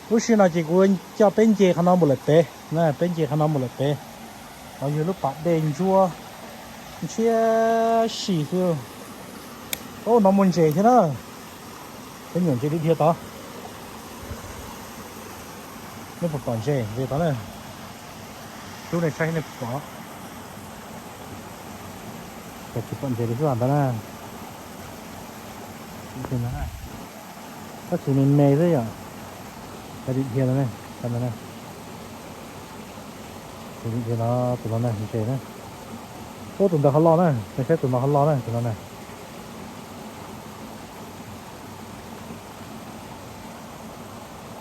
Lub sij no ces kuv coj peb nce qhov no mus lawm pem, peb nce qhov no mus lawm pem. Qhov yog lub pas dej ntsuab ntshiab si xwb. Ub, no muaj ntses thiab na. Peb nyuam ntses dhia dhia tod. Nej puas pom ntses ntses tod na? Rub nej saib nej puas pom. Tsis pom ntses li xwb ntawd na. Tab sis me me xwb yom. Dim dhia no, dim dhia no, tus no ntses na. Ub, tus ntawd ho loj na, nej saib tus no ho loj na, tus no na.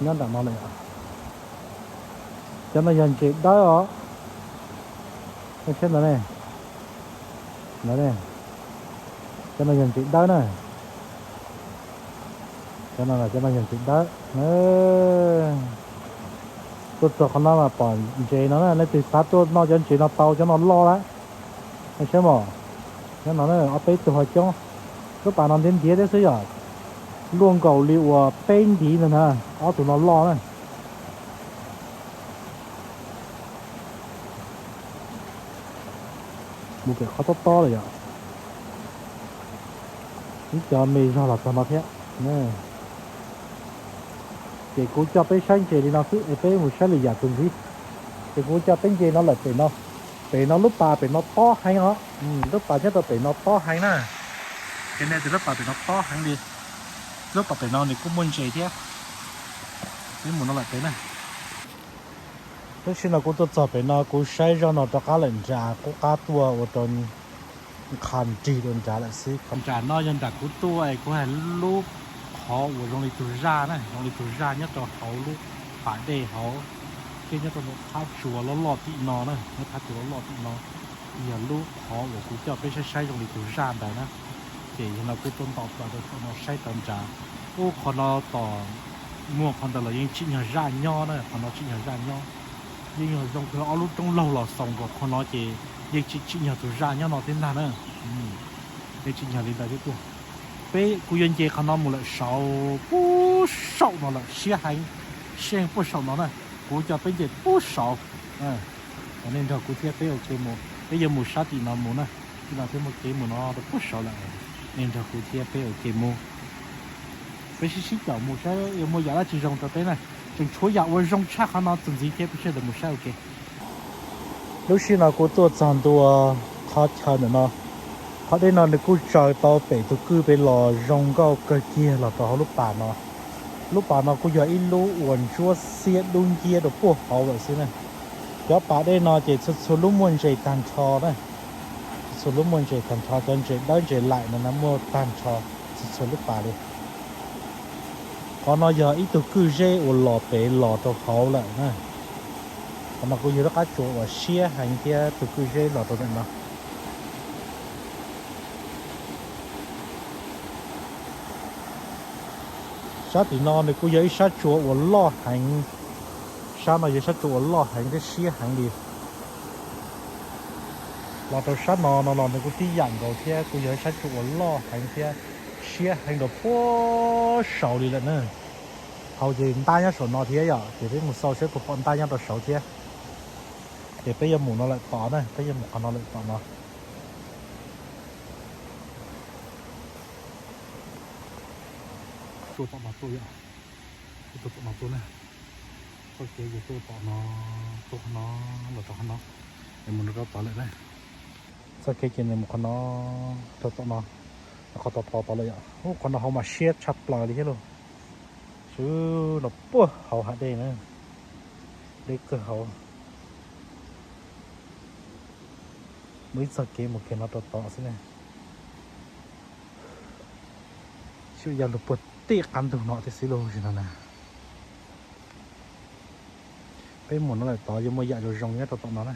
Nyob nram no lawm yom. Cov no yog ntses dawb os. Nej saib ntawd ne, ntawd ne, cov no yog ntses dawb na. Cov no, cov no yog ntses dawb. Tuaj txog qhov no mas pom ntses no na, leej twg xav tuaj noj cov ntses no tau, cov no loj lawm. Nej saib mos, nyob no ob peb tug ho coob. Lub pas no ntiav ntiav thiab xwb yom, luaj nkaus li uas peb ntiv ntawd na, ob tug no loj na. Mus pem qhov tob tob lawm yom. Ib cov me zog los txog no thiab. Ces kuv coj peb saib ntses li no xwb es peb mus saib lwm yam tus ntxiv. Ces kuv coj peb nce no lawm pem no. Pem no lub pas pem no tob heev os. Lub pas nyob rau pem no tob heev na. Ces nej tias lub pas pem no tob heev li. Lub pas pem no nws kuj muaj ntses thiab. Peb mus no lawm pem na. Lub sij no kuv tuaj txog pem no, kuv saib zoj no rov qab lawm nrad, qub qab tuaj ua rau nqha nrig rau nrad lawm xwb. Nram no yog nram kuv tuaj es kuv hais lub qhov uas zoo li tus zaj na, zoo li tus zaj nyob rau hauv lub pas dej hauv, thiab nyob rau ntawm thaj tsua loj loj tim no na, nyob thaj tsua loj loj tim no, yog lub qhov uas kuv coj peb saib saib zoo li tus zaj ntawd na. Ces yog no kuv tuaj nto plaws rau saum no saib tau nrad. Ub, qhov no tom muaj qhov ntawd los yeej tsim nyog zaj nyob na, qhov no tsim nyog zaj nyob. Yeej yog zoo kawg, ob lub roob laug los xaus nkaus qhov no ces yeej tsim tsim nyog tus zaj nyob no thiab ntag na. Yeej tsim nyog li ntawd thiab tiag. Peb kuv yuav nce qhov no mus lawm saud puag saum no lawm, siab heev, siab heev puag saum no na. Kuv coj peb nce puag saud. Nej nrog kuv thiab peb ua ke mus, peb yuav mus sab tim no mus na. Tim no peb muaj kev mus no rau puag saud lawm. Nej nrog kuv thiab peb ua ke mus. Peb sib sib caum mus saib yuav muaj yam dab tsi zoo rau peb na. Tseem tshuav yam uas zoo tshaj qhov no txuas ntxiv thiab, peb sawv daws mus saib ua ke. Lub sij no kuv tuaj txog ntua qhov chaw ntawm no. Qhov dej no nws kuj tsaws tau pem tus kwj pem los zoo nkauj kawg kiag los rau hauv lub pas no. Lub pas no kuj yog ib lub uas ntsuab xiab dub nciab rau puag hauv lawm xwb na. Cov pas dej no ces txhua txhua lub muaj ntses tag nrho na. Txhua txhua lub muaj ntses tag nrho, cov ntses dawb ntses laim no na muaj tag nrho txhua txhua lub pas li. Qhov no yog ib tug kwj zeb uas los pem los rau hauv lawm na. Qhov no kuj yog lub qab tsua uas siab heev thiab tus kwj zeb los rau ntawm no. Sab tim no nws kuj yog ib sab tsua uas loj heev. Sab no yog sab tsua uas loj heev thiab siab heev li. Los rau sab no no los nws kuj tib yam nkaus thiab, kuj yog ib sab tsua uas loj heev thiab siab heev rau puag saud li lawm na. Hauv ces ntab nyob saum no thiab yom, ces peb mus xauj saib puas pom ntab nyob rau saud thiab. Ces peb yuav mus no lawm tod na, peb yuav mus qhov no lawm tom no. Tuaj tom no tuaj yom, tuaj tom no tuaj na. Txoj kev ces tuaj tom no, tuaj qhov no, los rau qhov no, es mus rau tod lawm na. Txoj kev ces nws mus qhov no, rau tom no, qhov tod tod tod lawm yom. Ub, qhov no hauv mas siab tshaj plaws li thiab lauj. Swb no puag hauv hav dej na, deb kawg hauv. Muaj ib txoj kev mus kiag no rau tod xwb ne. Xyov ya luag puag tim qab ntug no thiab xwb lauj, no na. Peb mus no lawm tod yuav muaj yam zoo zoo nyob rau tom no na.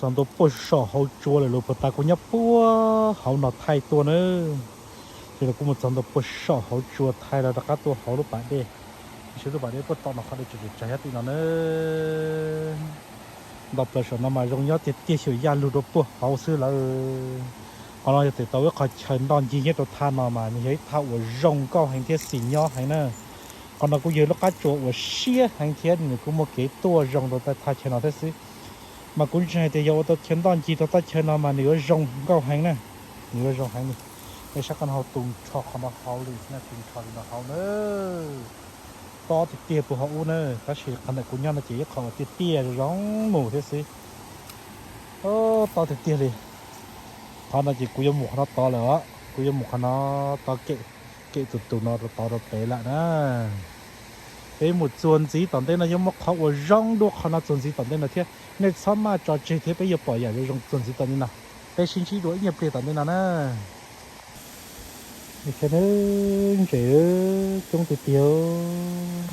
Txog ntua puag saum hauv tsua lawm, luag puag ta kuj nyob puag hauv no thaij tuaj na. Ces los kuj mus txog ntua puag saum hauv tsua thaij los rov qab tuaj hauv lub pas dej. Tiam sis lub pas dej puag tom no qhov dej tseem tsawg nyob tim no na. Nto plaws saum no mas zoo nyob tiag tiag, xyov ya luag rau puag hauv xwb lawm. Qhov no yog tau ib qho chaw ntoj ncig nyob rau thaj no mas nws yog ib thaj uas zoo nkauj heev thiab xis nyob heev na. Qhov no kuj yog lub qab tsuas uas siab heev thiab nws kuj muaj kev tuaj zoo rau thaj chaw no thiab xwb. Mas kuv ntseeg hais tias yog ua tau chaw ntoj ncig rau thaj chaw no mas nws yuav zoo nkauj heev na. Nws yuav zoo heev li. Nej saib qhov no hauv tu nrho qhov no hauv li, tu nrho li no hauv na. Tob tiag tiag puag hauv ub na, tab sis qhov ntawm kuv nyob no ces ib qho uas tiaj tiaj zoo mus thiab xwb. Tob tiag tiag li. Qhov no ces kuv yuav mus qhov no tod lawm os, kuv yuav mus qhov no tod, kem tus tus no rau tod rau pem lawm na. Peb mus txuas ntxiv tom ntej no yuav muaj qhov uas zoo dua qhov no txuas ntxiv tom ntej no thiab. Nej txhob maj tso tseg thiab peb yuav pom yam zoo zoo txuas ntxiv tom ntej no. Peb sib ntsib dua ib nyuag pliag tom ntej no na. Ntses coob tiag tiag.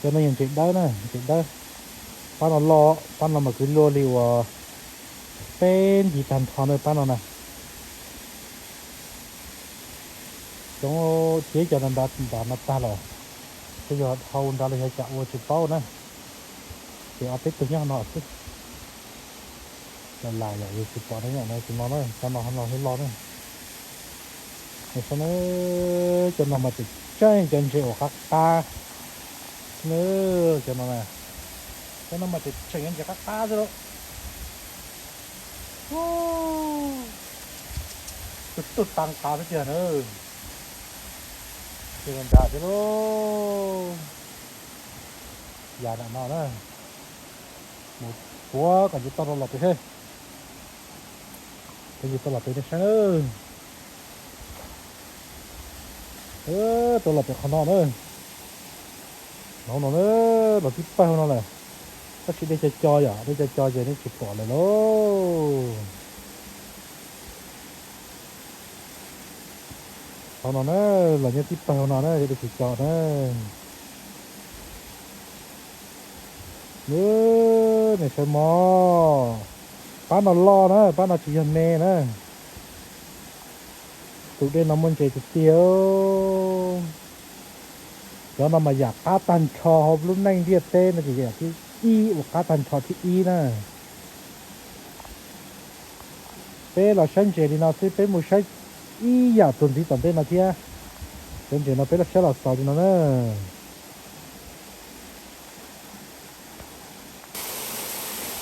Cov no yog ntses dawb na, ntses dawb. Pab no loj, pab no mas kwv luaj li uas peb nti tag nrho na pab no na. Cov thiab cov nrad nrad no tag lawm, twb yog dhau nrad los yog cas ua tsis paub na. Ces ob peb tug nyob no xwb. Los lam yom, yus tsis pom ne, yom no tus no na, cov no no loj loj na. Saib na, cov no mas tseem tseem cov ntses uas qab qab xwb na. Cov no, cov no mas tseem tseem cov ntses qab qab xwb lauj. Tus tub tag qab xwb tiag na. Ces nrad thiab lauj. Yam nram no na, mus puav kom nce toj rau los pem seb. Puav nce toj los pem nej saib na. Tau los pem qhov no na. Los no na, los tib pawg hauv no lawm. Tab sis dej co co yom, dej co co ces nej tsis pom lawm lauj. Hauv no na, los nyob tib pawg hauv no na, dej co co na. Nws saib mog, pab no loj na, pab no tsis yog me na. Tus dej no muaj ntses tiag tiag. Cov no mas yam qab tag nrho hauv lub neej ntiaj teb no ces yam thib ib uas qab tag nrho thib ib na. Peb los saib ntses li no xwb, peb mus saib ib yam txuas ntxiv tom ntej no thiab. Cov ntses no peb los saib los xaus li no na.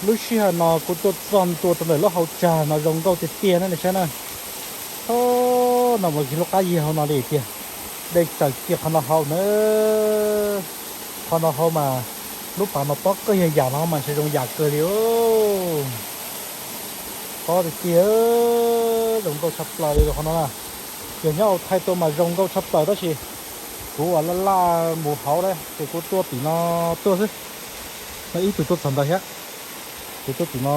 Lub sij hawm no kuv tuaj txog ntua rau ntawm lub hauv tsag no zoo nkauj tiag tiag na nej saib na. Thov no mus kis lub qab yag hauv no li tiag. Dej tsaws kiag qhov no hauv na. Qhov no hauv mas lub pas no tob kawg yag yam no mas ntshe zoo yam kawg li. Tob tiag tiag, zoo nkauj tshaj plaws li qhov no na. Yog nyob hauv thaij tuaj mas zoo nkauj tshaj plaws tab sis kuv uas laj laj mus hauv na ces kuv tuaj tim no tuaj xwb. No ib tug tuaj txog ntawd thiab. Ces tuaj tim no,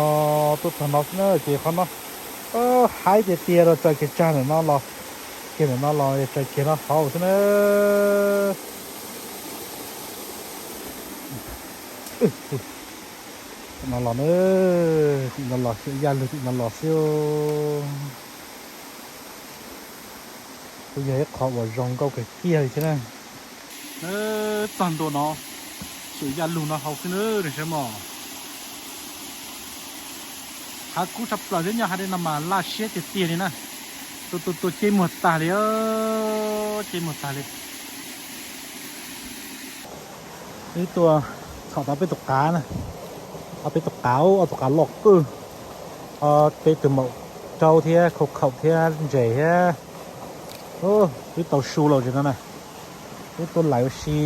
tuaj txog no xwb na ces qhov no haib tiag tiag rau tsaws kiag tsag ntawm no los, kiag ntawm no los tsaws kiag no hauv xwb na. Tim no los na, tim no los xyuas yaj lug tim no los xwb. Kuj yog ib qho uas zoo nkauj kawg kiag li thiab na. Txog ntua no, xyuas yaj lug no hauv xwb na, nej saib mog. Hav kub tshaj plaws thiab nyob hav dej no mas laj siab tiag tiag li na. Tua tua tua ceb muag tag li, ceb muag tag li. Wb tuaj txhom tau peb tus qav na, ob peb tus qav, ob tus qav loj kawg, peb tus maum raub thiab khau khaum thiab ntses thiab. Wb tau su los tsev no na, wb tuaj lais ua si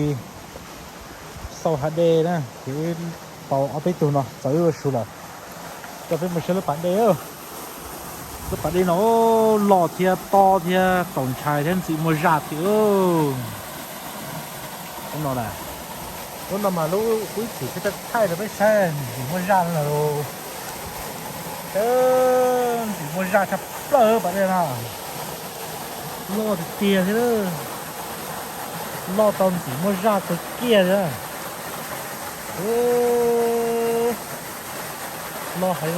xauj hav dej na ces wb tau ob peb tug no txawm wb ua su lawm. Coj peb mus saib lub pas dej. Lub pas dej no loj thiab tob thiab txaus ntshai thiab ntxim muaj zaj thiab. Lub no na, lub no mas lub ib chim peb thaij rau peb saib ntxim muaj zaj no na. Ntxim muaj zaj tshaj plaws pas dej no. Loj tiag tiag thiab, loj tau ntxim muaj zaj kawg kiag thiab. Loj heev.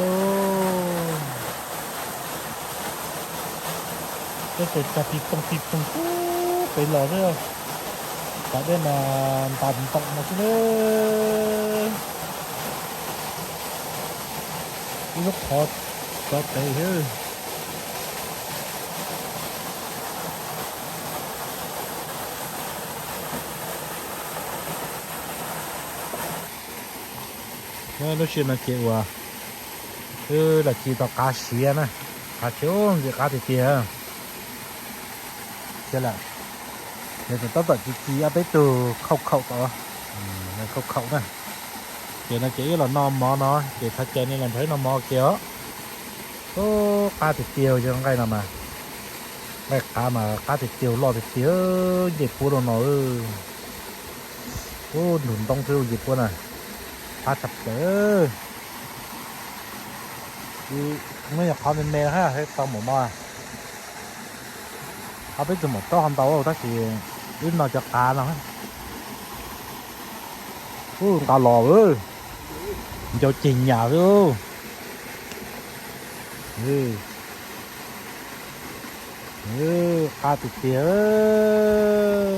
Peb tes cag pis poog pis poog pub pem los xwb. Pas dej mas ntas ntoos no xwb na. Ib lub qhov tov tes thiab. Lub sij hawm no ces uas wb los ci tau qav siav na, qav siav ntxim qab tiag tiag. Cia lawm, ces tab tom ci ci ob peb tug khaum khaum tom, khaum khaum na. Ces no ces wb los noj mov no, ces thov caw nej los nrog wb noj mov ua ke os. Ub, qab tiag tiag cov nqaij no mas, nqaij qav mas qab tiag tiag, loj tiag tiag, nce puab rau no. Ub, ntug ntoob xwb nce puab na, qab tshaj plaws. Muab yog qhov me me hab tau npaum no. Qhov peb tug maum taub hau ntau tab sis wb noj cov qav no. Ub, nqa los, ncau ceg nyam xwb. Qab tiag tiag.